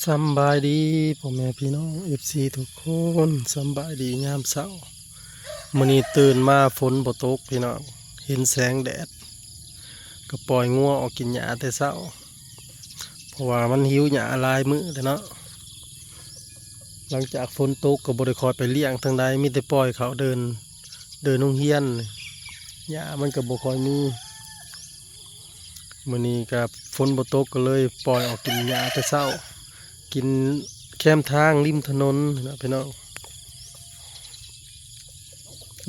ສຳບາຍດີພໍ່ແມ່ພີ່ນ້ອງ ເອັຟຊີ ທຸກຄົນ, ສຳບາຍດີຍາມເຊົ້າ. ມື້ນີ້ຕື່ນມາຝົນບໍ່ຕົກພີ່ນ້ອງ, ເຫັນແສງແດດ ກໍປ່ອຍງົວອອກກິນຫຍ້າແຕ່ເຊົ້າ ເພາະວ່າມັນຫິວຫຍ້າຫຼາຍມື້ແລ້ວເນາະ. ຫຼັງຈາກຝົນຕົກກໍບໍ່ໄດ້ຄ່ອຍໄປລ້ຽງທາງໃດ, ມີແຕ່ປ່ອຍເຂົາເດີນ ເດີນໂຮງຮຽນ, ຫຍ້າມັນກໍບໍ່ຄ່ອຍມີ. ມື້ນີ້ກໍຝົນບໍ່ຕົກ ກໍເລີຍປ່ອຍອອກກິນຫຍ້າແຕ່ເຊົ້າ, ກິນແຄມທາງລິມຖະໜົນນະພີ່ນ້ອງ.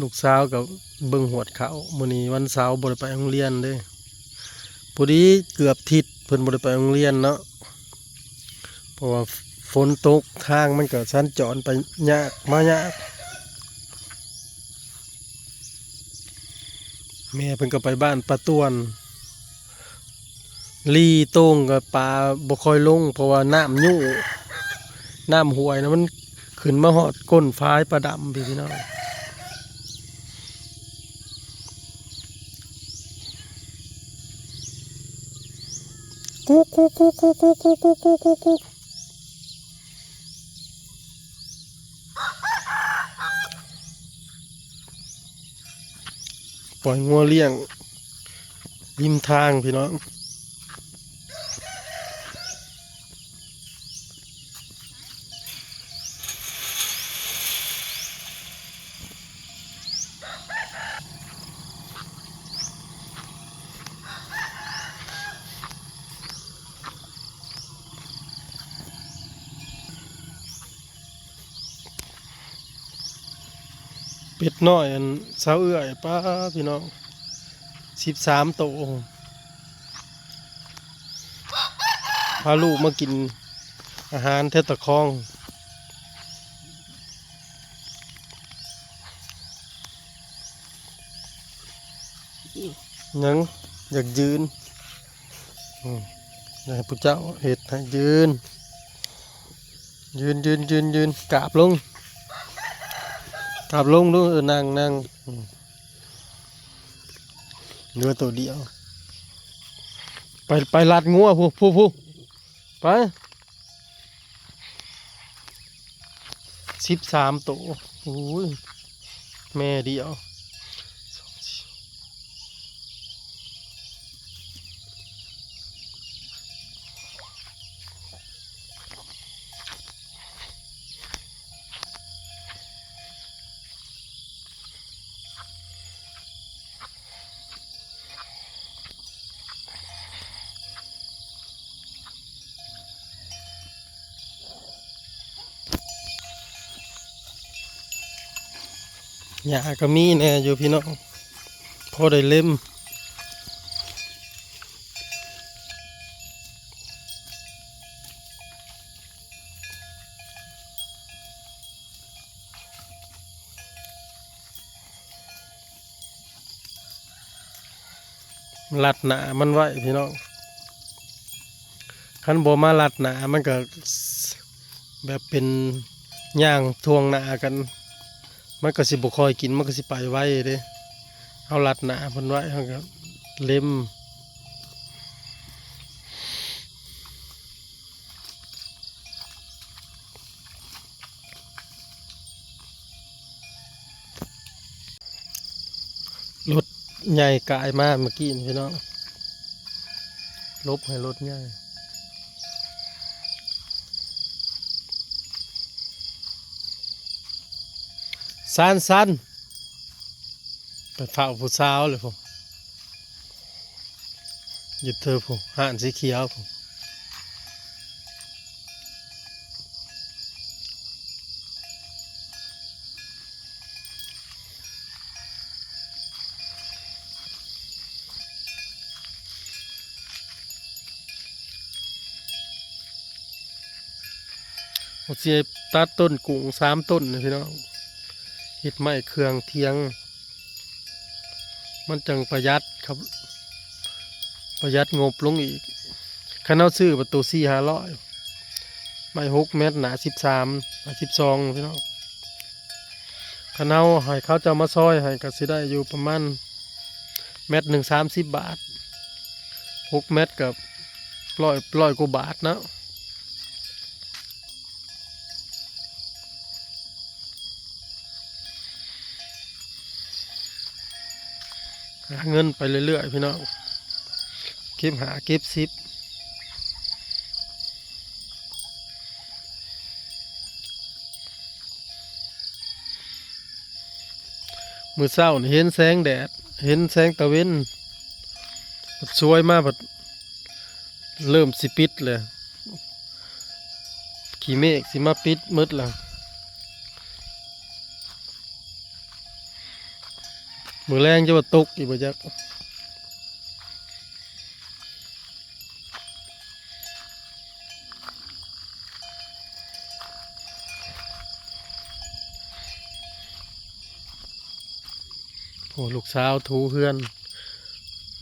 ລູກສາວກໍເບິ່ງຫວດເຂົ້າ, ມື້ນີ້ວັນເສົາບໍ່ໄດ້ໄປໂຮງຮຽນເດ້, ພໍດີເກືອບທິດເພິ່ນບໍ່ໄດ້ໄປໂຮງຮຽນເນາະ. ເພາະວ່າຝົນຕົກ ທາງມັນກໍສັນຈອນໄປຍາກມາຍາກ. ແມ່ເພິ່ນກໍໄປບ້ານປາຕ່ວນ, ລີໂຕ່ງກໍປາບໍ່ຄ່ອຍລົງ ເພາະວ່ານ້ຳຍູ້, ນ້ຳຫ້ວຍນະ ມັນຂຶ້ນມາຮອດກົ້ນຝາຍປາດຳພີ້ພີ່ນ້ອງ. ກຸກ ກຸກ ກຸກ ກຸກ ກຸກ ກຸກ ກຸກ ກຸກ ປ່ອຍງົວລ້ຽງລິມທາງພີ່ນ້ອງ. ເປັດນ້ອຍອັນສາວເອື້ອຍ ປ້າ ພີ່ນ້ອງ ສິບສາມໂຕ. ພາລູກມາກິນອາຫານແຖວຕາຄອງ. ຍັງຢາກຢືນ, ອືມ ຢາກໃຫ້ຜູ້ເຈົ້າເຮັດໃຫ້ຢືນ. ຢືນ ຢືນ ຢືນ ຢືນ. ກາບລົງ ກາບລົງດູ. ເອີ ນັ່ງ ນັ່ງ. ອືມ ເຫຼືອໂຕດຽວ. ໄປ ໄປລັດງົວ ຜູ້ ຜູ້ ຜູ້ ໄປ. ສິບສາມໂຕ. ໂອ້ຍ ແມ່ດຽວ. ຫຍ້າກໍມີແດ່ຢູ່ພີ່ນ້ອງ ພໍໄດ້ເລັມ. ລັດໜ້າມັນໄວ້ພີ່ນ້ອງ, ຄັນບໍ່ມາລັດໜ້າມັນກໍແບບເປັນຍ່າງຖ່ວງໜ້າກັນ, ມັນກໍຊິບໍ່ຄ່ອຍກິນ, ມັນກໍຊິໄປໄວເດ້. ເຮົາລັດໜ້າເພິ່ນໄວ້ ເຮົາກໍເລັມ. ລົດໃຫຍ່ກາຍມາເມື່ອກີ້ນີ້ພີ່ນ້ອງ, ຫຼົບໃຫ້ລົດໃຫຍ່. ຊານ ຊານ ໄປເຝົ້າຜູ້ສາວເລີຍພຸ້ນ. ຢູ່ເທິງພຸ້ນ ຮ້ານສີຂຽວພຸ້ນ. ເຮົາຊິຕັດຕົ້ນກຸ້ງສາມຕົ້ນນີ້ພີ່ນ້ອງ, ເຮັດໄມ້ເຄື່ອງທຽງ ມັນຈັ່ງປະຢັດຄັບ, ປະຢັດງົບລົງອີກ. ຄັນເຮົາຊື້ປະຕູສີ່ຫ້າຮ້ອຍ, ໄມ້ຫົກແມັດ ໜາສິບສາມ ໜາສິບສອງພີ່ນ້ອງ. ຄັນເຮົາໃຫ້ເຂົາເຈົ້າມາຊອຍໃຫ້ ກໍຊິໄດ້ຢູ່ປະມານແມັດໜຶ່ງສາມສິບບາດ, ຫົກແມັດກໍຮ້ອຍ ຮ້ອຍກວ່າບາດເນາະ. ຫາເງິນໄປເລື້ອຍໆ ພີ່ນ້ອງ ເກັບຫ້າເກັບສິບ. ມື້ເຊົ້ານີ້ເຫັນແສງແດດ ເຫັນແສງຕາເວັນ ບັດສວຍມາບັດເລີ່ມຊິປິດແລ້ວ ຂີ້ເມກຊິມາປິດໝົດແລ້ວ. ມື້ແລງຈະວ່າຕົກອີກບໍ່ຈັກ. ໂອ້ ລູກສາວຖູເຮືອນ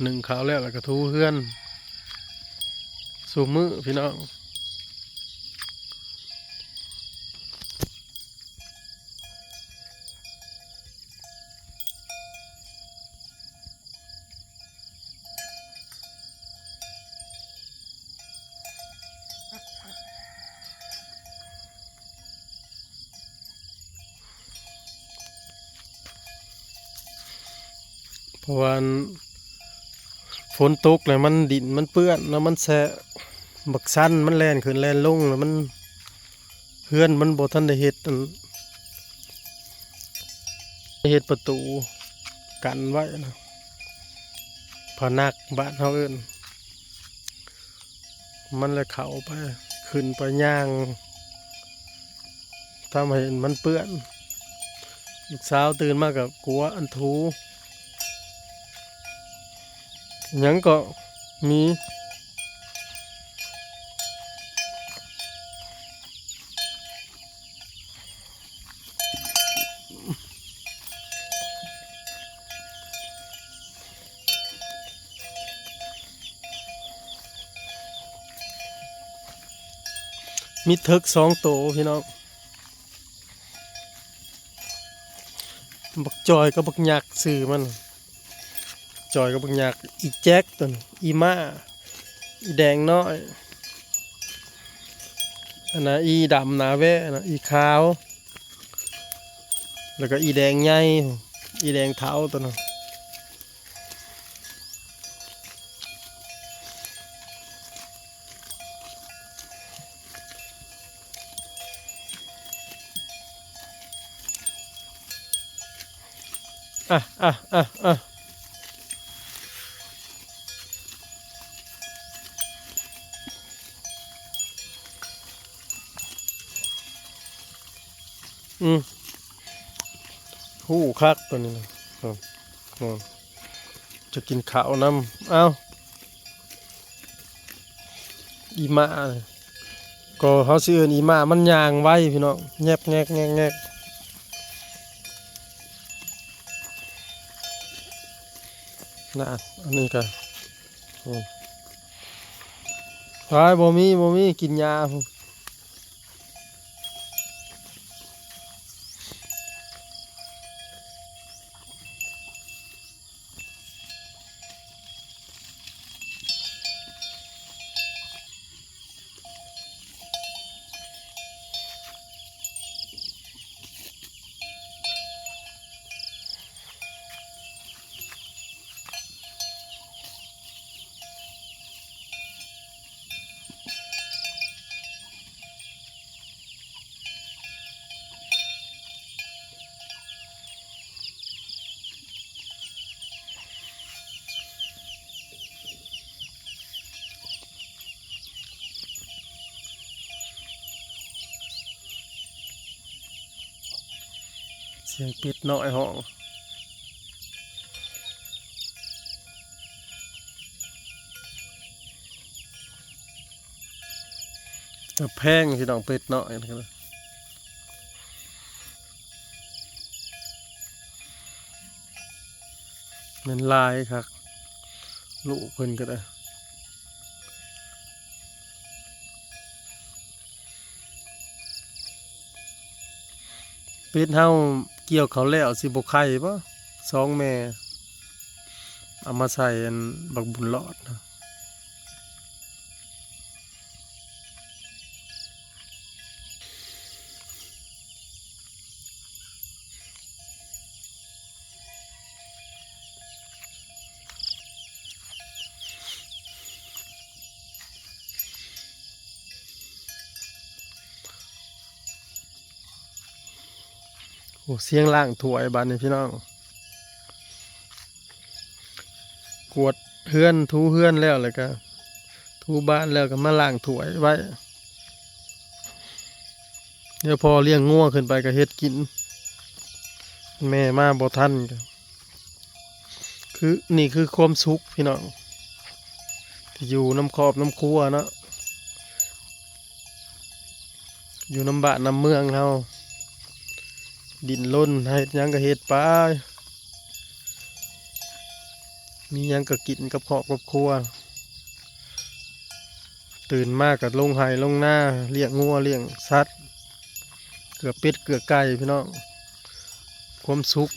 ໜຶ້ງເຂົ້າແລ້ວ ແລ້ວກໍຖູເຮືອນຊຸມື້ ພີ່ນ້ອງ. ເພາະວ່າອັນ ຝົນຕົກແລ້ວມັນດິນມັນເປື້ອນເນາະ ມັນແຊະ ບັກຊັນມັນແລ່ນຂຶ້ນແລ່ນລົງ ແລ້ວມັນ ເຮືອນມັນບໍ່ທັນໄດ້ເຮັດອັນ ເຮັດປະຕູກັນໄວ້ນະ ພະນັກບ້ານເຮົາເອີ້ນ ມັນເລີຍເຂົ້າໄປ ຂຶ້ນໄປຍ່າງ ທຳໃຫ້ມັນເປື້ອນ. ລູກສາວຕື່ນມາກໍກົວອັນຖູ ຫຍັງກໍມີ ມີເຖິກສອງໂຕ ພີ່ນ້ອງ. ບັກຈ່ອຍກັບບັກຍັກຊື່ມັນ ຈ່ອຍກັບບັກຍັກ ອີແຈັກໂຕນີ້ ອີມ້າ ອີແດງນ້ອຍ ອັນນະ ອີດຳໜາແວນະ ອີຂາວ ແລ້ວກໍອີແດງໃຫຍ່ ອີແດງເທົາໂຕນັ້ນ. ອ່ະ ອ່ະ ອ່ະ ອ່ະ ອືມ ຮູ້ຄັກໂຕນີ້ນະ ໂອ້ ໂອ້ ຈະກິນເຂົ້ານຳ ເອົ້າ ອີມ້າ ກໍເຮົາຊິເອີ້ນອີມ້າ ມັນຍ່າງໄວພີ່ນ້ອງ ແງບໆໆໆ ນະ ອັນນີ້ກໍ ໂອ້ ຕາຍ ບໍ່ມີ ບໍ່ມີ ກິນຫຍ້າພຸ້ນ. ສຽງເປັດນ້ອຍຮ້ອງ. ແຕ່ແພງພີ່ນ້ອງ ເປັດນ້ອຍນະ ແມ່ນຫຼາຍຄັກ ລູກເພິ່ນກໍໄດ້. ເປັດເຮົາກ່ຽວເຂົ້າແລ້ວ ຊິບໍ່ໄຂ່ບໍ່? ສອງແມ່ ເອົາມາໃສ່ອັນບັກບຸນຫຼອດນະ. ເ ໂອ້ ສຽງລ້າງຖ້ວຍບາດນີ້ພີ່ນ້ອງ. ກວາດເຮືອນ ຖູເຮືອນແລ້ວ ແລ້ວກະຖູບ້ານແລ້ວ ກະມາລ້າງຖ້ວຍໄວ້. ດຽວພໍລ້ຽງງົວຂຶ້ນໄປກະເຮັດກິນ ແມ່ມາບໍ່ທັນ. ຄື ນີ້ຄືຄວາມສຸກພີ່ນ້ອງ ທີ່ຢູ່ນຳຄອບນຳຄົວເນາະ ຢູ່ນຳບ້ານນຳເມືອງເຮົາ ດິ້ນລົນ ເຮັດຫຍັງກະເຮັດໄປ ມີຫຍັງກະກິນກັບຄອບກັບຄົວ. ຕື່ນມາກະລົງໄຮ່ລົງນາ ລ້ຽງງົວລ້ຽງສັດ ເກືອເປັດເກືອໄກ່ພີ່ນ້ອງ. ຄວາມສຸກ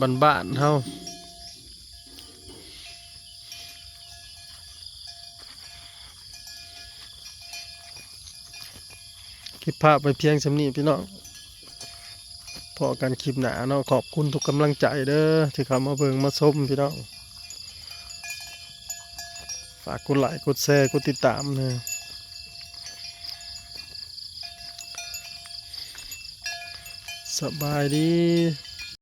ບ້ານໆເຮົາ. ເກັບພາບໄວ້ພຽງສ່ຳນີ້ພີ່ນ້ອງ ພໍ້ກັນຄລິບໜ້າເນາະ. ຂອບຄຸນທຸກກຳລັງໃຈເດີ ທີ່ເຂົ້າມາເບິ່ງມາຊົມພີ່ນ້ອງ. ຝາກກົດໄລ້ກົດແຊກົດຕິດຕາມເດີ. ສະບາຍດີ.